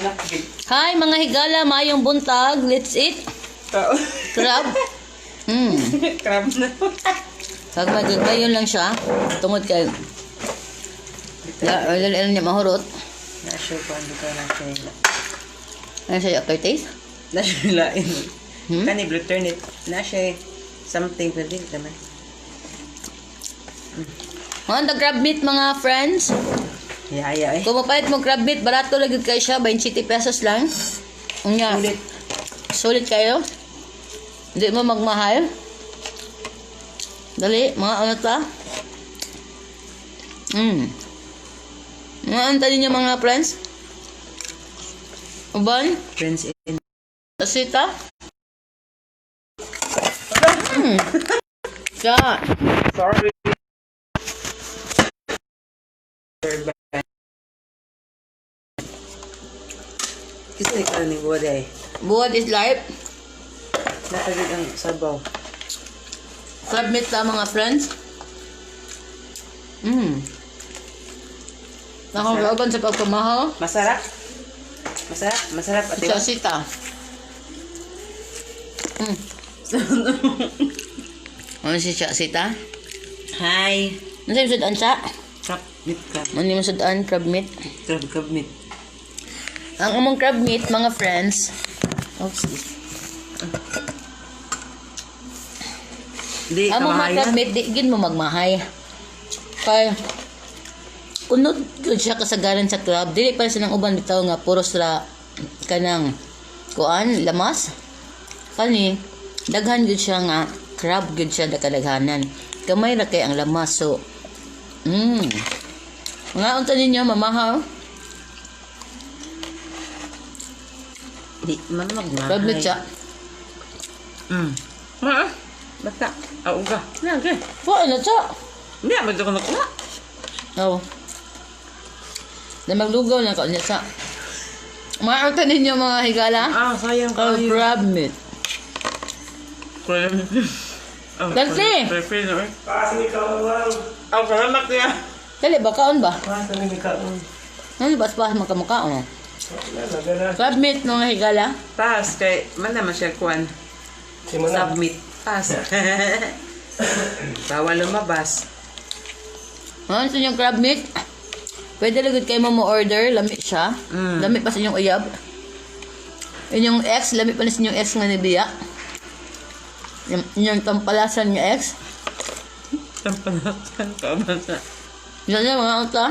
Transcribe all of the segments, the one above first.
Hi mga higala, mayong buntag. Let's eat. Tao. Crab. Crab na. Pag magagayon lang siya, tungod kay la, dali lang niya mahurot. Na-sure ko ano ka na siya. Ano siya, aftertaste? Na siya lain. Hmm? Kani blue turnip. Na siya something pwede naman. Mga the crab meat, mga friends. Yeah, eh. Kung mapalit mo crab meat, barato lang yun kayo siya, 27 pesos lang. Unya. Sulit. Sulit kayo. Hindi mo magmahal. Dali, mga ano ta? Mga ano ninyo, mga friends? Uban? Friends in. Asita? Siya. Sorry. Kasi ikaw ni Buwad eh. Buwan is life. Natagig ang sabaw. Crab meat ta, mga friends. Nakakauban sa pagpamahaw. Masarap? Masarap? Masarap ate. Sa sita. Ano si siya sita? Hi. Ano sa'yo sudan sa? Crab meat crab. Ano yung sudan? Crab meat? Crab crab meat. Ang among crab meat, mga friends. Oops. Di, Ang mga kamahayan. crab meat, di gin mo magmahay. Kay, unod gyud siya kasagaran sa crab. Dili pa siya ng uban bitaw nga puros ra kanang kuan lamas. Kani daghan gyud siya nga crab gyud siya dakadaghanan. Gamay ra kay ang lamas, so. Nga unta ninyo mamahaw. Di, man magmahay. Crab meat siya. Ma, basta. Ah, uga. Na, okay. Wa na siya. Hindi, ba't ako nakuha? Oo. Na maglugaw na ka niya sa. Mga unta ninyo, mga higala. Ah, sayang Oh, kayo. crab meat. Crab. Oh, Dante! Prepare na. Paasa ni kaon. Ang salamat niya. Dali ba kaon ba? Paasa ni kaon. Ano ba pa magkamukha oh? Wala na. Crab meat, mga higala. Pass kay man naman siya kuan. Si Mona. Submit. Pass. Bawal lumabas. Ano sa inyong crab meat? Pwede lang kayo mo order, lami siya. Lami pa sa inyong uyab. Inyong ex, lami pa na sa inyong ex nga ni Bia. Yung, inyong tampalasan nga ex. Tampanasan ka ba sa? Yan yan, mga ata.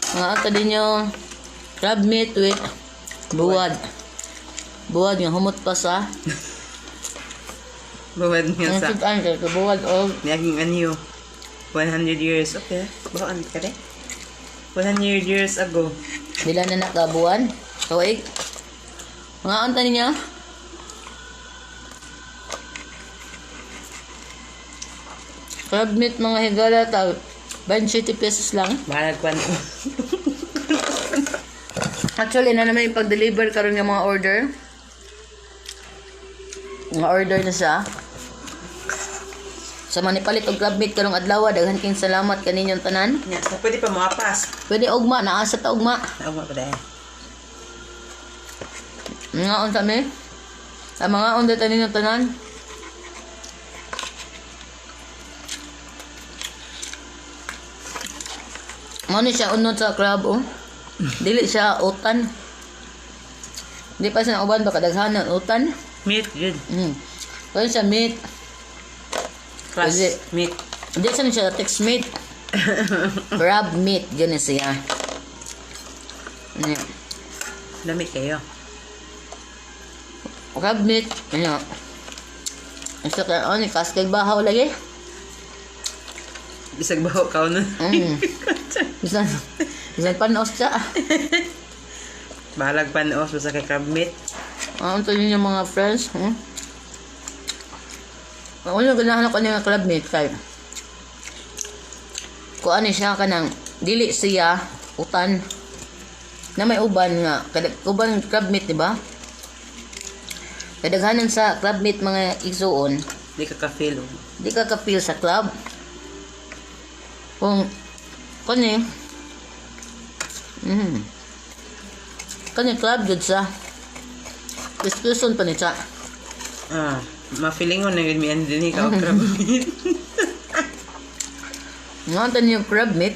Mga ata din yung crab meat with buwad. Buwad nga humot pa sa. Bawad nga Ang sa. sudan kay buwad og Naging anyo. 100 years. Okay. Bawaan ka rin. 100 years ago. Bila na nakabuwan? Tuig? Mga anta ninyo? Crab meat, mga higala, tag 20 pesos lang. Bahalag kuan. Actually, na naman yung pag-deliver karon ng mga order. Mga order na siya. Sa manipalit og crab meat karong adlaw, daghan king salamat kaninyong tanan. Nya, sa pwede pa moapas. Pwede ugma, naasa ta ugma. Nauma pa dahil. Mga unsa mi? Ang mga unsa tanin ng tanan. Mao ni siya unod sa crab oh. Dili siya utan. Di pa siya uban baka daghan ng utan. Meat, good. Pwede siya meat. Class, Pwede. meat. Di siya siya text meat. Crab meat gani siya. Yeah. Dami kayo. Crab meat. Ano? Isa ka, ano, kaskag bahaw lagi. Bisag baho ka nun. Bisan, bisan panos siya. Bahalag panos basta kay crab meat. Ano to yun yung mga friends? Hmm? Ako yung ganahan ko nga crab meat kay kung ano siya kanang dili siya utan na may uban nga kada uban crab meat, di ba? Kadaghanan sa crab meat, mga igsuon, Di ka ka-feel. Oh. di ka ka-feel sa club. Kung kani. Kani crab jud sa. Discussion pa ni siya. Ah, ma-feeling ko na yun mi din ikaw crab meat. Nga yung crab meat.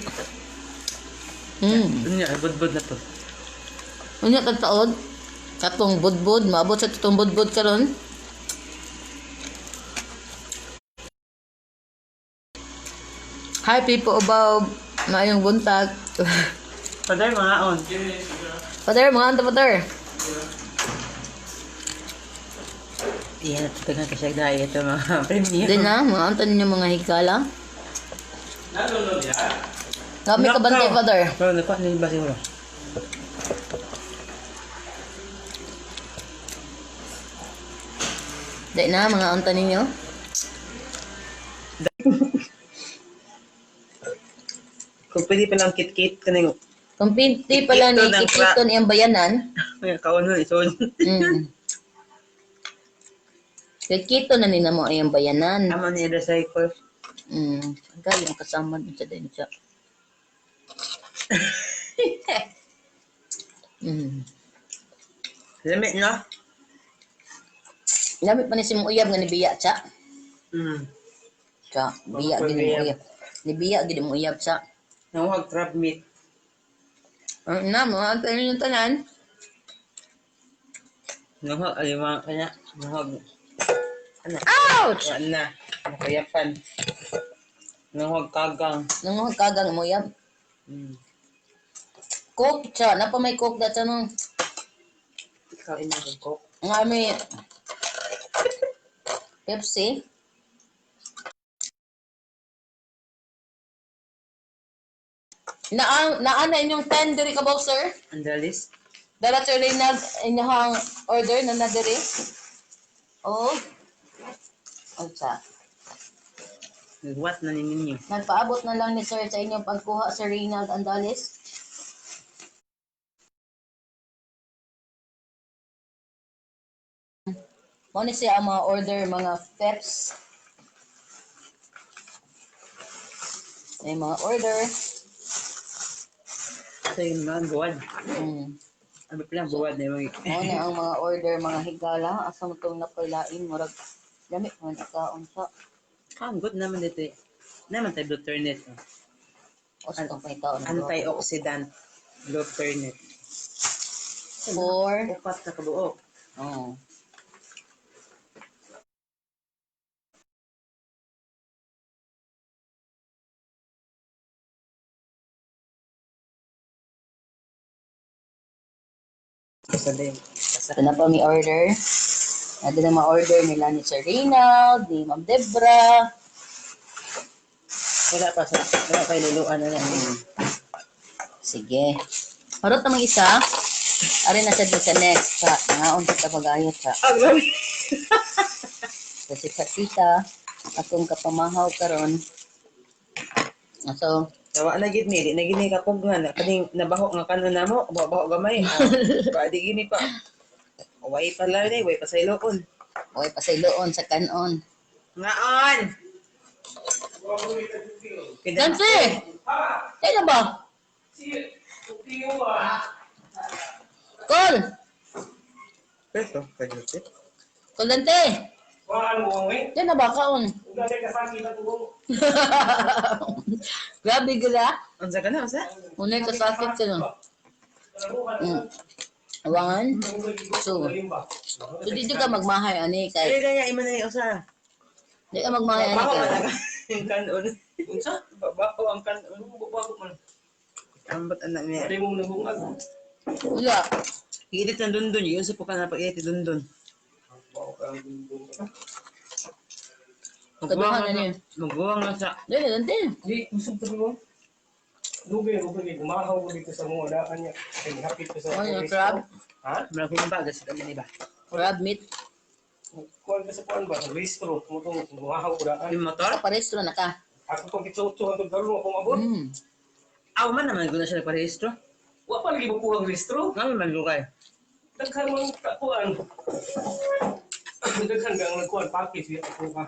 Unya, budbud na to. Unya tagtaod katong budbud maabot sa tutong budbud karon. Hi people above, maayong buntag. Paday mga on. Father, mga anta father. Iyan, tagan ka siya dahil ito mga premium. Di na, mga anta ninyo mga higala. Kami kabantay, father. Pero nakuha nila ba siguro? Di na, mga anta ninyo. Kung pwede pa lang kit-kit, kaning Kung pinti pala ni Ito ng Kikiton iyang bayanan. Ay, kaon nun, ison. Kikito na nina mo iyang bayanan. Tama ni recycle. Galing ang kasama dun sa din siya. Lamit, no? Lamit pa ni si mong uyab nga nibiya siya. Siya, biya Bakit gid mo uyab? uyab. Nibiya gid mo uyab siya. Nanguhag crab meat. Na, mga antay yung tanan. Nanguhag, alimang kanya. Nanguhag. Ano? Ouch! Wala na. Nakayapan. Nanguhag kagang. Nanguhag kagang mo uyab. Coke siya. Napa may coke na siya nung Ikaw ina kong coke. nga may Pepsi. Naa naa na inyong 10 diri ka sir. Andalis. Dara sir Reynald inyong order na na diri. Oh. Unsa? Nagwat na ni ninyo. Nagpaabot na lang ni sir sa inyong pagkuha Sir Reynald Andales. Mao ni siya ang mga order mga peps. May mga order. Sa yung mga buwad. Ano pala buwad na yung Mao na ang mga order mga higala asa mo tong napailain murag lami man kaon sa Ah, good naman dito eh. Naman tayo blue turnip. o sa tong pahitaon. Antioxidant blue turnip. Four. Upat na kabuok. Oh. Basta din. Ito na po may order. Ito na ma-order nila ni Sir Reynald, ni Ma'am Debra. Wala pa sa wala pa iluluan na yan. Sige. Parot namang isa. Ari na siya dun sa next. Sa ngaon sa pag-ayot sa. Ah, grabe. Kasi sa tita, akong kapamahaw karon. So, Nawa na gid ni, di na gid ni kapugnan. Kaning nabaho nga kanon namo, baho gamay. Ah, di gini pa. Way pa lang ni, way pa sa ilokon. okay pa sa iloon sa kanon. Ngaon. Nancy! Kailan ba? Call! Peso, kayo. Call Dante! Waan mo eh. Yan na ba kaon? Ugay ka sakit na tuong. Grabe gila. Unsa ka na, unsa? Unay kasakit ka no. One, two. So dito ka magmahay ani Dili kay. kaya imo na usa. Di ka magmahay ani Baho man kay. ang kanon. Unsa? Baho ang kanon. Bago man. Ambot anak niya. Pwede mo nabungag. Wala. Iidit na dundun, yun sa puka na pag-iidit dundun. Bago ka ang dundun. Kaduha na niya. Magbuwang na sa Dili dante. Di, usog to mo. Lugay, lugay, gumahaw ko dito sa mga daan niya. Ay, hapit ko sa... Oh, yung crab. Ha? Maraming bagas sa kami ba? Crab meat. Kuan ka sa kuan ba? Restro. Mutong gumahaw ko daan. Yung motor? Sa parestro na ka. Ako pang kitso-tso hangtod karon akong abot. Aw man naman ko na siya nagparehistro. Wa pa lagi mo ang restro. Nga man lugay. Daghan man kuan. Daghan ka ang nagkuan package ya ako ka.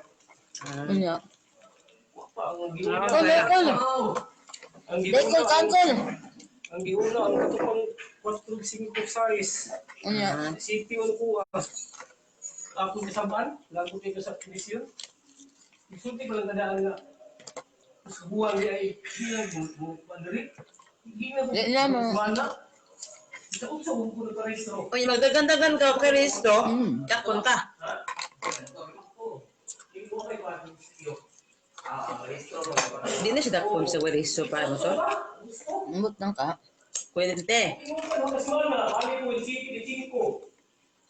Unya. Wa pa ang giuna. Call, call. Ang Dai giuna. call cancel. Ang giuna ang katong 4 5 size. Unya. City on ko ako kasabaan, lagot dito sa kondisyon. Isulti ko lang kadaan nga. Sa buwan niya ay hindi mo mandiri. Hindi na Di na mo. Wala. Sa unsa ko ko nagparehistro. Uy, magdagandagan ka kay Risto. Dakon ka. Ha? Oo. Hindi ko kay kwan. Di na siya dakon sa Risto para mo to. Gusto. Ambot lang ka. Pwede te. Hindi mo pa nung kasmana. Bali ko yung city, di ko.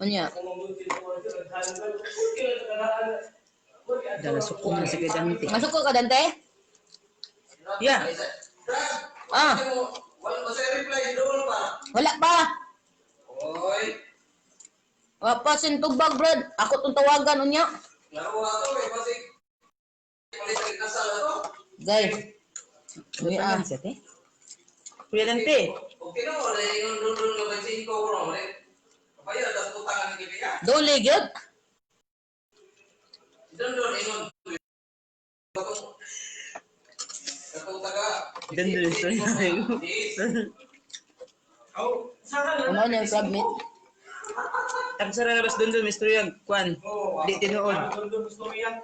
Unya. Dala suko na si Dante. Masuko ka, Dante? Yeah. Ah, Wala sa reply doon pa. wala pa. Oy, Wala pa sin tubag, brad. Ako tong tawagan unya. laro ato eh kasi palit sa kasal ato. Gay. Uy, ah. Siya, te. Kuya Dante. Okay na wala yung doon doon nga 25 ko ro. Bayad tas utang ang gibiya. Dole gyud. Doon doon ingon. Katong taga. Doon doon story. Oh, saan Ano na yung crab meat? Tapos sa labas doon doon, Mr. Yang. Kwan. Di tinuod. Doon gusto yan.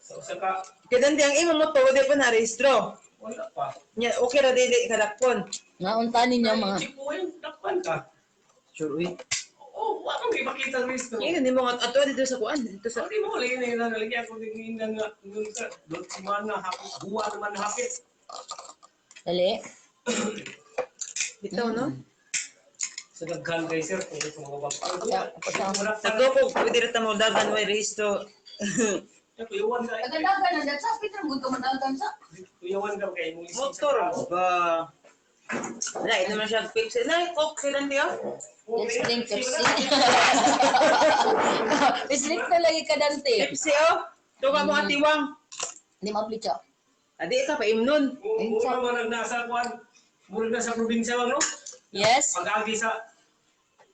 Sa usa ka, Kay Dante, ang imo mo to, di pa na rehistro. wala pa. Nya, okay ra dili kadakpon. Naunta ninyo mga Chikuin, takpan ka. Sure, uy. Oo, wala kang ipakita ang rehistro. Ngayon, mo nga ato dito sa kuan, dito sa Sorry mo, wala yun na nalagyan ko din nga doon sa doon si Mana hapit, buwa naman hapit. Dali. bitaw no. Sa daghan kay sir, kung gusto mo ba. Yeah, Wala pa. Sa grupo, pwede ra ta mo dagan way rehistro. Kuyawan ka. Dagan-dagan ang datsa, Peter, mo dagan sa. Kuyawan ka kay mo. Motor ba? Wala, ito naman siya Pepsi. Na, Coke sila niyo. Let's drink Pepsi. Let's drink na lagi ka, Dante. Pepsi oh. Tuka mo atiwang. Hindi maabli siya. Adi ka pa imnon. Mura man ang nasa kuan. Mura na sa probinsya bang no? Yes. Pag-agi sa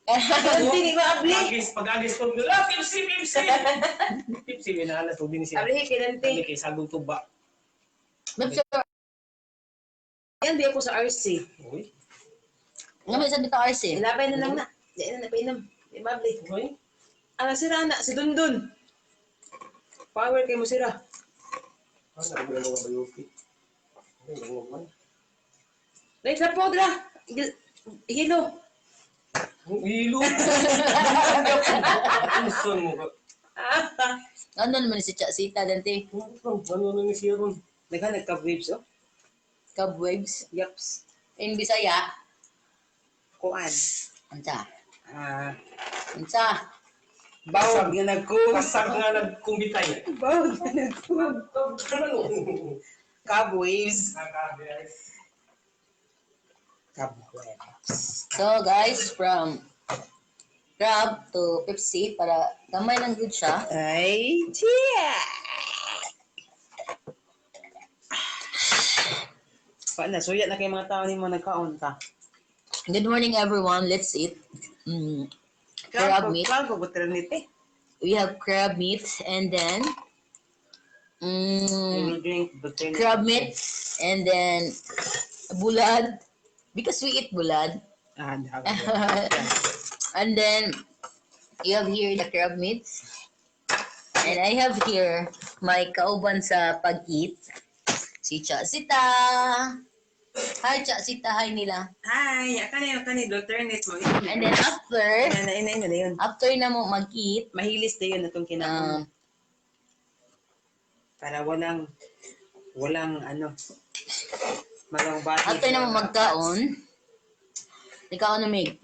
Dante ni ba abli? pag-agis, pag-agis ko. Ah, Pepsi, Pepsi. Pepsi minahalas probinsya. Abli kay Dante. Kami kay sagong tuba. Pepsi. Yan di ako sa RC. Uy. Nga may sabi ta RC. Ilabay na lang na. Di na napainom. Di ba abli? Uy. Ala sira na si Dundun. Power kay mo sira. Ah, nagbulan ko ba yuki? Ay, nagbulan. Like sa podra. Hilo. Ang ilo. Ang mo ka. Ano naman si Sita, Dante? Ano na ni siya ron? Nagha nagka-waves oh. Cobwebs. Yaps. In Bisaya. Kuan. Unsa? Ah, Unsa? bawag nga nagkug. Kasag nga nagkumbitay. Bawag nga nagkug. Ano? Cobwebs. Cobwebs. So guys, from crab to Pepsi para gamay lang gud siya. Ay, chia! Paano, suya na kay mga tao nimo nagkaon ta. Good morning, everyone. Let's eat. Crab meat. Crab ko buternite. We have crab meat and then Drink buternite. crab meat and then bulad because we eat bulad. Ah, dami. And then you have here the crab meat. And I have here my kauban sa pag-eat, si Cha Sita. Hi, Cha Sita. Hi nila. Hi, kani kani alternate mo. And then after, Ina ina ina yun. after na mo mag-eat, Mahilis na yun atong kinaon. Para walang walang ano malang bati. After na mo magkaon, ikaw na may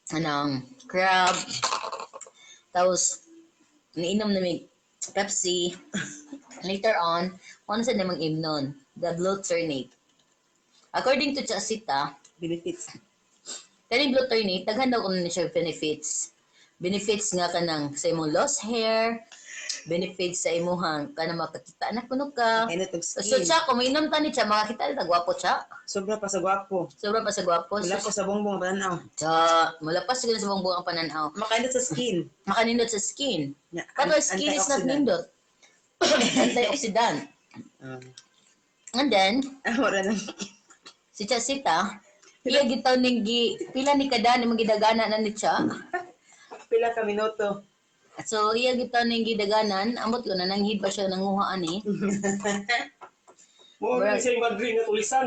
anong crab, tapos niinom na may Pepsi. Later on, ano sa namang imnon? The blue ternate. According to Chasita, Benefits. kaning blue ternate, daghan daw kuno ni siya benefits. Benefits nga kanang sa imong lost hair, benefits sa imuhang kanang makakita na kuno ka. Ay na tong So skin. siya, kung mainom ta ni siya, makakita na gwapo siya. Sobra pa sa gwapo. Sobra pa sa gwapo. Wala ko sa bongbong pananaw. Sa, mula pa siguro sa buong ang pananaw. Makainit sa skin. Makanindot sa skin. Na, But our skin is not antioxidant. nindot. Antioxidant. Ah. And then, Ah, wala na. Si Chasita, iya gitaw ning gi pila ni kada ni magidagana na ni Cha. Pila ka minuto. So iya gitaw ning gidaganan, ambot ko na nanghid pa siya nanguha ani. Mo rin siya yung Madrid nga tulisan.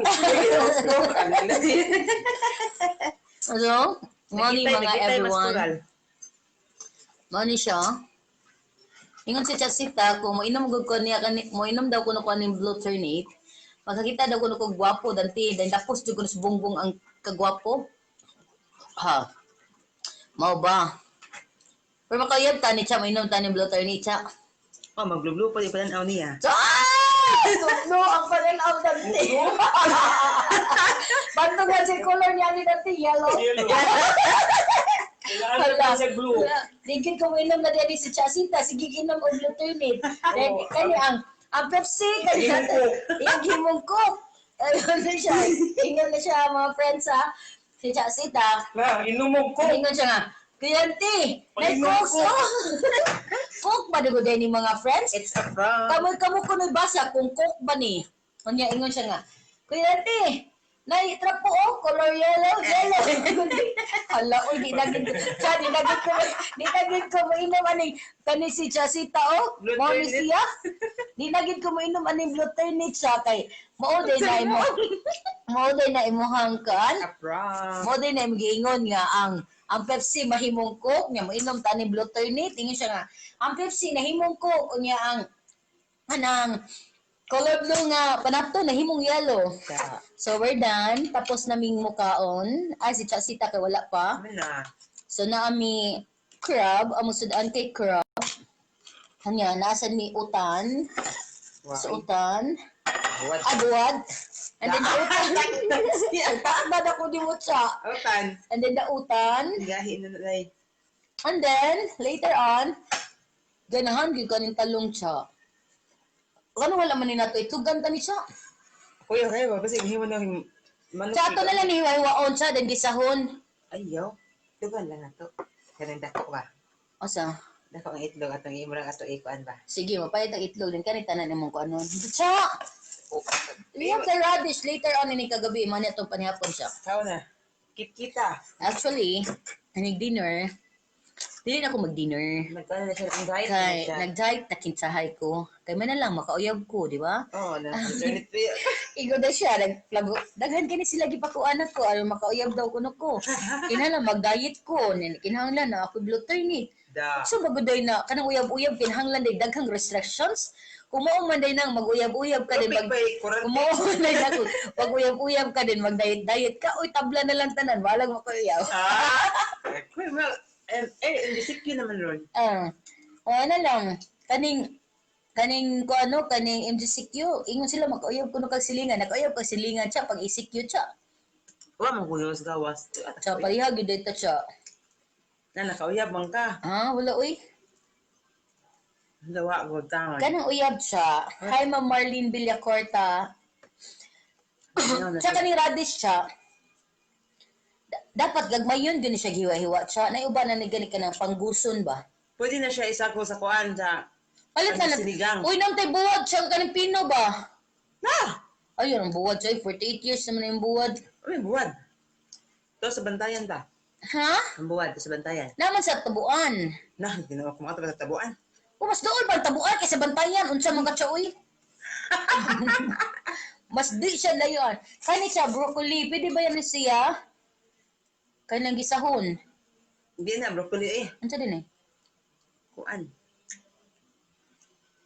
So, morning mga everyone. Mao ni siya. Ingon si Chasita, kung moinom gud ko niya kani, moinom daw kuno ko aning blue ternate, makakita daw kuno ko gwapo danti, dan tapos jud kuno sa bungbong ang kagwapo. Ha. Mao ba? Pero makayab ta ni Cha, moinom ta ni blue ternate, Cha. Oh, maglublo pa di pa aw niya. So, ay! No, ang pananaw dante. Bantog na si color niya ni dante, yellow. Yellow. Kailangan na siya blue. Digid ko inom na diri si Chasita, sige inom og alternate. Then kani ang Pepsi kani Himong Coke. Iyang himong Coke. Ayun na siya. Ingon na siya mga friends ha. Si Chasita. Na, inumog ko. Ingon siya nga, Kuyanti, may Pag-inom Coke ko. oh. Coke ba di ko ni mga friends? It's a prank. Kamoy kamo kuno'y basa kung Coke ba ni. Unya ingon siya nga, Kuyanti, nay trapo oh, color yellow, yellow. Hala, oy, di na gid siya, di na gid ko moinom ani kani si Chasita oh, Blue mao ni ternate. siya. Di na gid ko moinom ani blue ternate siya kay mao day na imo. Mao day na imuhang kan. A prank. Mo din na imong giingon nga ang Pepsi mahimong Coke nya moinom ta ni Blue Ternate, ingon siya nga ang Pepsi nahimong Coke, unya ang anang color blue nga panapto nahimong yellow. Sa So we're done. Tapos naming mukaon. Ay, si Chasita kay wala pa. ano na? So naami crab, amo sudan kay crab. Hanya nasa mi utan, Wow. sa utan, What? abuad. And then utan. Takbad ako di mo siya. Utan. And then the utan. Gahi na na. And then, later on, ganahan gyud kaning talong siya. Kano wala man ni nato itlogan ta ni siya. Kuya kayo ba kasi himo na yung manok. Sa ato na lang ni hiwa-hiwaon siya, then gisahon. Ayaw. Dugan lang ato. Kanang dako ba? Asa? Dako ang itlog atong imo lang ato ikuan ba? Sige, mapalit ang itlog din kani tanan imong kuanon. Siya! We have the radish later on ini kagabi, man itong panihapon siya. Sao na? Kit kita. Actually, aning dinner, dili na ako mag-dinner. Nagkuan na siya ang diet na Kay, siya. nag-diet na kinsahay ko. Kay man na lang, makauyab ko, di ba? Oo, na. Alternate way. Igo na siya, nagplago. Daghan kini sila gipakuan ako, aron makauyab daw kuno ko. Kinahanglan mag-diet ko, kinahanglan na ako blue ternate. Da. So baguday na kanang uyab-uyab kinahanglan day daghang restrictions. Kung mao man day nang mag-uyab-uyab ka din Lupig mag pa eh, kurante. kung mao man day na pag uyab-uyab ka din mag-diet-diet ka, uy tabla na lang tanan, walang makauyab. Ah! Kuya, well, eh, MGCQ naman ron. Ah. O ano lang, kaning kaning ko ano kaning MGCQ, ingon sila makauyab kuno kag silingan, nakauyab kag silingan siya pag ECQ siya. Wa man kuya sa gawas. Siya pareha gyud dito siya. Na nakauyab man ka. Ah, wala uy. Dawa ko taon. Kanang uyab siya. Hi, Ma'am Marlene Villacorta. Siya kaning radish siya. Dapat gagmayon gyud ni siya gihiwa-hiwa siya. Naiuban na ni gani ka ng pangguson ba? Pwede na siya isako sa kuan sa Palit na lang. Sinigang. Uy, nang tay buwad siya kaning pino ba? Na! Ayun, ang buwad siya. 48 years naman na yung buwad. Uy, buwad. To sa bantayan ta. Ha? Ang buwad to sa bantayan. Naman sa tabuan. Na, ginawa ko mga sa tabuan. O, mas dool ba ang tabuan kaysa bantayan? Unsa man ka siya, uy? Mas di siya layon. Kani siya, broccoli. Pwede ba yan ni siya? Kanang gisahon. Hindi na, broccoli eh. Unsa din eh? Kuan.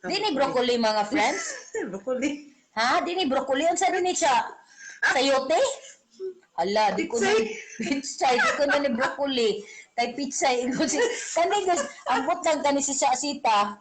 Di ni broccoli mga friends? Broccoli. Ha? Di ni broccoli? Unsa din ni siya? Sayote? Hala, di ko na pitsay, di ko na ni broccoli. Kay pitsay ingon si kani guys, ang butang kani si Sasita.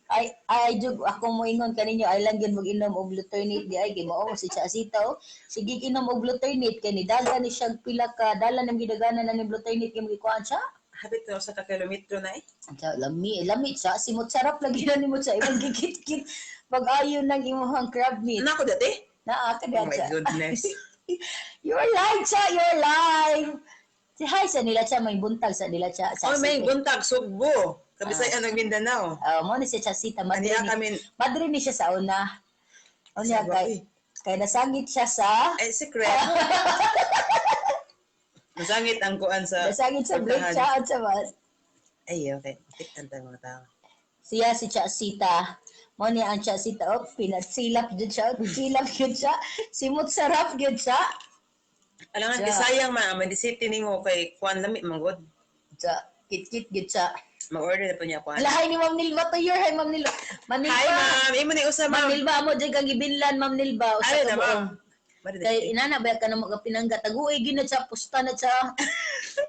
Ay ay jug ako moingon kaninyo ay lang gyud mag-inom og Luternate di ay gimao si Chasita oh. Sige inom og Luternate kay ni dala ni siyang pila ka dala nang gidagana na ni Luternate kay magikuan siya. Hapit na sa ka kilometro na eh. Sa lami, lami siya simot sarap lagi na nimo sa imong gikit-kit pag-ayo ng imong crab meat. Ano ako dati? Naa ka Oh my siya. goodness. You're live siya, you're live. Si hi sa nila siya, may buntag sa nila siya. Sa Oh, may buntag, Sugbo. Kabisayan ng Mindanao. Oh, mo ni siya Chasita, madre Aniya ni, kami. madre ni siya sa una. Unya Sa kay gabi. Kay nasangit siya sa Ay, secret. Masangit ang kuan sa nasangit sa blade pagtahan. siya at sa mas. Ay, okay. Tiktan tayo mga tao. Siya si Chasita. Mo niya ang Chasita. Oh, pinatsilap jud siya. Silap jud siya. Simot sarap jud siya. Alam nga, Siya. sayang ma, may disipti nimo kay kuan lami manggod. Siya, kit-kit jud siya. Mag-order na po niya kuan. Ala, hi ni Ma'am Nilba to your. Hi, Ma'am Nilba. Ma'am Nilba. Hi, ma'am. Imo ni usa, Ma'am ma'am. Nilba, amo dyan kang gibinlan, Ma'am Nilba. Usa Ay, ka na, ma'am. buong. Kay inana ba ka na mga taguoy gid na siya pusta na siya.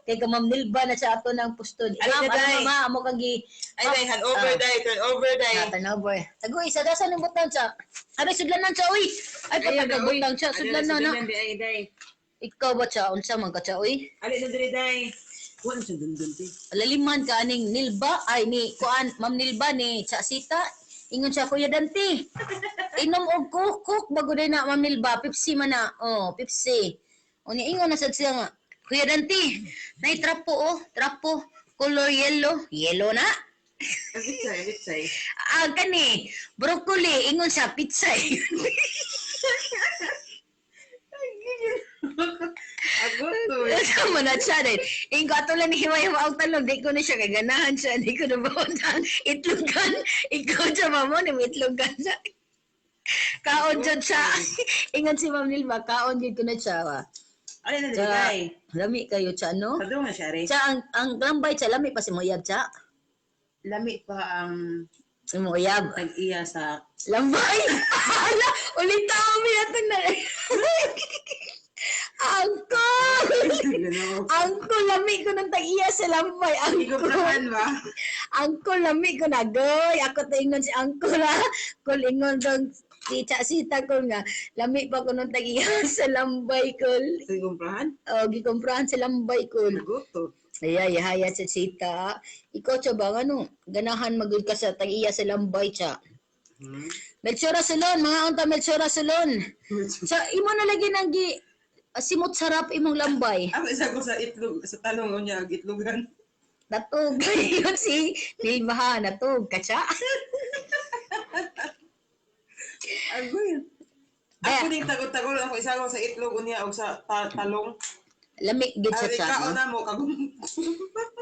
Kay ka Ma'am Nilba na siya ato ng puston. Ay, Ma'am, na, ano day. mama amo kang gi Ay, day, hand over, Ah. day. Turn over, day. Ah, turnover. Taguoy sa dasa ng butang siya. Ay, sudlan na siya uy. Ay, patag butang siya, sudlan na na. Ay, day. Ikaw ba siya unsa man ka siya uy? Ali na diri, day. Kuan siya dundun, ti. Laliman ka aning Nilba ay ni kuan Ma'am Nilba ni Chasita. Ingon siya, "Kuya Dante. Inom og coke, coke bago day na Ma'am Nilba, Pepsi man na." Oh, Pepsi. Unya ingon na sad siya nga, "Kuya Dante, nay trapo oh, trapo color yellow." Yellow na. Pitsay, pitsay. Ah, kani, broccoli, ingon siya, pizza. Agoto. Tama na siya din. Ingon ato lang ni himay og talong, di ko na siya kaganahan siya, di ko na baon itlogan. Ikaw siya mamo, ni itlogan siya. Kaon jud siya. Ingon si Ma'am Nilma, kaon jud ko na siya. Wa. Ali na diri, Siya, day. lami kayo siya, no? Kadungan siya, re. Siya, ang lambay siya, lami pa si Moyab siya. Lami pa ang Si Moyab. tag-iya sa Lambay! Ala, ulit kami ato na. Angkol! Angkol, lami ko ng tag-iya sa lambay. Angkol. Ikuprahan ba? Angkol, lami ko na. Goy, ako to ingon si Angkol ha. Kol ingon dong si Sita ko nga. Lami pa ko ng tag-iya sa lambay kol. Sa kumprahan? O, gikumprahan sa lambay kol. Agoto. Ay, ay, haya sa Sita. Ikaw siya ba, ano, ganahan magud ka sa tag-iya sa lambay siya. Melchora Salon, mga unta Melchora Salon. Sa imo na lagi nang gi simot sarap imong lambay. Ako isa ko sa itlog, sa talong unya ag itlogan. Natug yun si Nilma ha, natug ka siya. Agoy. Ako ning tagol-tagol ako isa ko sa itlog unya og sa talong. Lami gid siya Ari siya. kaon No? na mo kagum.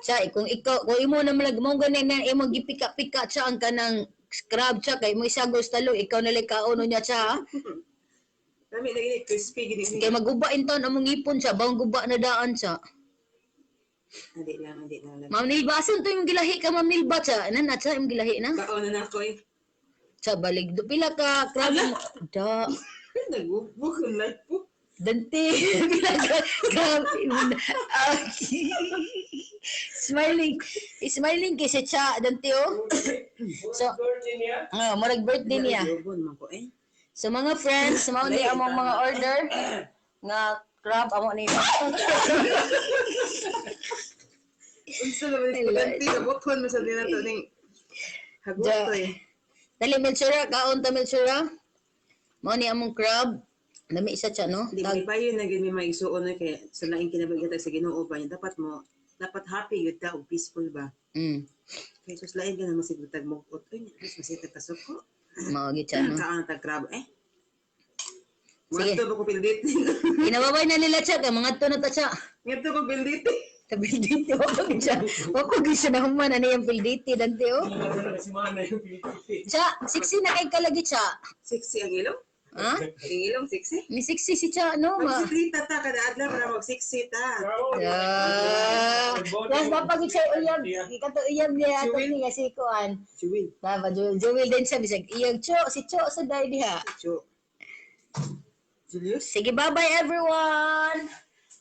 Siya, kung ikaw, kung imo na malag mo ganin na imong gipika-pika siya ang kanang scrub siya kay mo isagos talong ikaw na lang kaon niya siya. Ha? Lami na gini crispy gini. Kay maguba inton among ngipon siya, bawang guba na daan siya. Adi lang, adi lang. Ma'am Nilba, asan to yung gilahi ka Ma'am Nilba siya? Ano na siya yung gilahi na? Kaon na nako eh. Siya balig do pila ka crab mo. Da. Nagubog ang life po. Dante, pila ka crab mo na. Ah, smiling. Smiling kay si Cha Dante oh. So, Birthday niya. ah, murag birthday niya. Nagubog man ko eh. So mga friends, mao ni among mga order nga crab amo ni. Unsa naman ni Dante nabuton man sa dinato ning hagoto eh. Dali Melchora, kaon ta Melchora. Mao ni among crab. Lami isa siya no. Di Tag ba yun na gid may maigsuon na kay sa laing kinabuhi sa Ginoo ba niya dapat mo dapat happy gyud ta og peaceful ba. Kay sus lain ka na masigutag mo ot uy mas masita ta suko. Mao gid siya no. Kaon ta crab eh. Sige. Ngadto ba ko pildit? Inababay na nila siya kay mga to na ta siya. Ngadto ko pildit. Tabilditi wa pa gid siya. Wa pa gid siya nahuman ano yung pilditi Dante oh. Si Mana yung Pilipino. Siya, 60 na kay kalagi siya. Sexy ang ilong? Ha? Ang ilong sexy? Ni 60 si siya no ma. Mag-siklita ta kada adlaw para mag-sexy ta. Ah. Mas mapagid siya uyab. Ikato uyab niya ato niya si kuan. Jewel. Tama, Jewel, Jewel din siya bisag iyang cho si Cho sa dai diha. Jo. Julius? Sige, bye-bye everyone.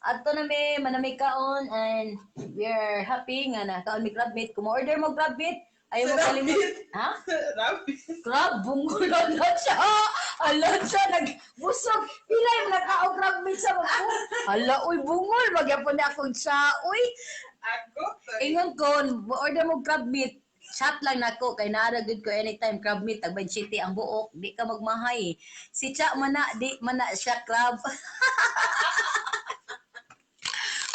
Ato na mi manami kaon and we are happy nga na kaon mi crab meat. Kung order mo crab meat, ayaw mo kalimut. Ha? Rabi. Crab bungulo na siya. Ala siya nagbusog. Pila yung nakaon crab meat sa mga. Ala uy bungol magyapon na akong siya. Uy, Ako. ingon ko order mo crab meat. Chat lang nako kay naara gud ko anytime crab meat tag 27 ang buok, di ka magmahay. Si Cha man na di man na siya crab.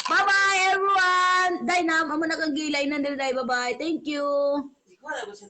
Bye-bye everyone. Dai na amo na kang gilay na dai. Bye-bye. Thank you. Di ko alam kung sa